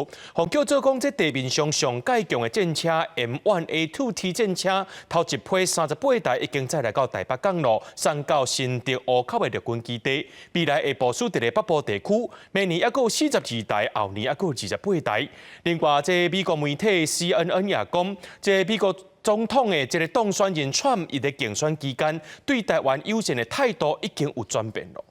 予叫做講，這地面上上蓋強的戰車 M1A2T 戰車，頭一批38台已經載來到台北港囉，送到新竹湖口的陸軍基地。未來會部署佇咧北部地區，明年猶閣有42台，後年猶閣有28台。另外，這美國媒體 CNN 也講，這美國總統的這个當選人川普，伊佇競選期間對台灣友善的態度已經有轉變囉。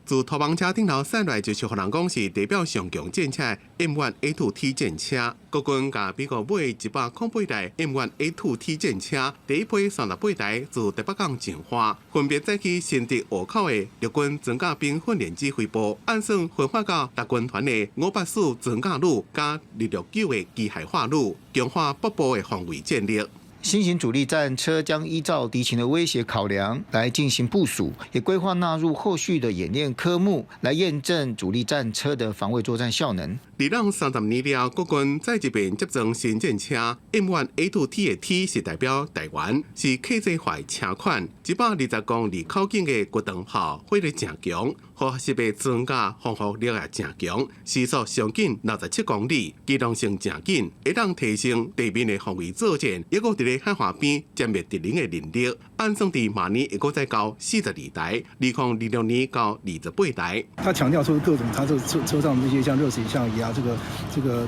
自拖網車頂頭駛來，就是予人講是地表上強戰車 M1A2T 戰車。國軍共美國買108台 M1A2T 戰車，第一批38台自台北港進發，分別載去新竹湖口的陸軍裝甲兵訓練指揮部，按算分發到六軍團的584裝甲旅佮269的機械化旅，強化北部的防衛戰力。新型主力戰車將依照敵情的威脅考量來進行部署，也規劃納入後續的演練科目，來驗證主力戰車的防衛作戰效能。離任30年了，國軍再一遍接裝新戰車 M1A2T 的 T 是代表台灣，是客製化車款，120公厘口徑的滑膛炮，火力誠強，可識別裝甲防護力也誠強，時速上緊67公里，機動性誠緊，會當提升地面的防衛作戰，抑閣佇咧海岸邊殲滅敵人的能力。按算佇明年會閣再交42台，2026年交28台。他強調說各種，他這車車上這些像熱成像儀啊，這個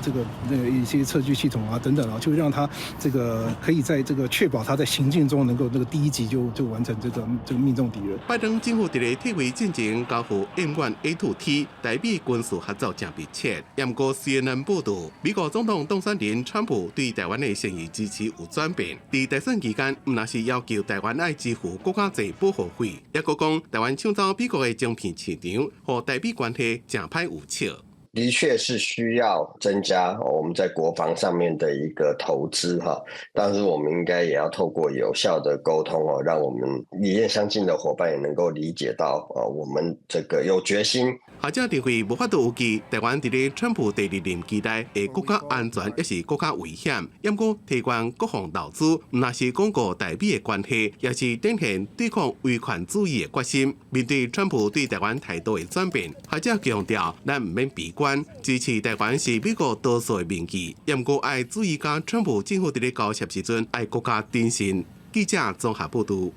那個一些測距系統啊等等啊，就讓他這個可以在這個確保他在行進中能夠那個第一擊就完成這個命中敵人。拜登政府佇咧退位進前交付 M1A2T，台美軍事合作誠密切。毋過 CNN 報道，美國總統當選人川普對台灣的善意支持有轉變。佇大選期間，毋但是要求台灣愛支付閣較濟保護費，抑閣講台灣搶走美國的晶片市場，予台美關係誠歹預測。的確是需要增加我們在國防上面的一個投資哈，但是我們應該也要透過有效的溝通哦，讓我們理念相近的夥伴也能夠理解到，我們這個有決心。學者認為無法度預計台灣佇咧川普第二任期內會閣較安全，抑是閣較危險。毋過提懸國防投資，毋但是鞏固台美的關係，也是展現對抗威權主義的決心。面對川普對台灣態度的轉變，學者強調，咱毋免悲觀，支持台灣是美國多數的民意。毋過愛注意，佮川普政府佇咧交涉時陣，愛閣較謹慎。記者綜合報導。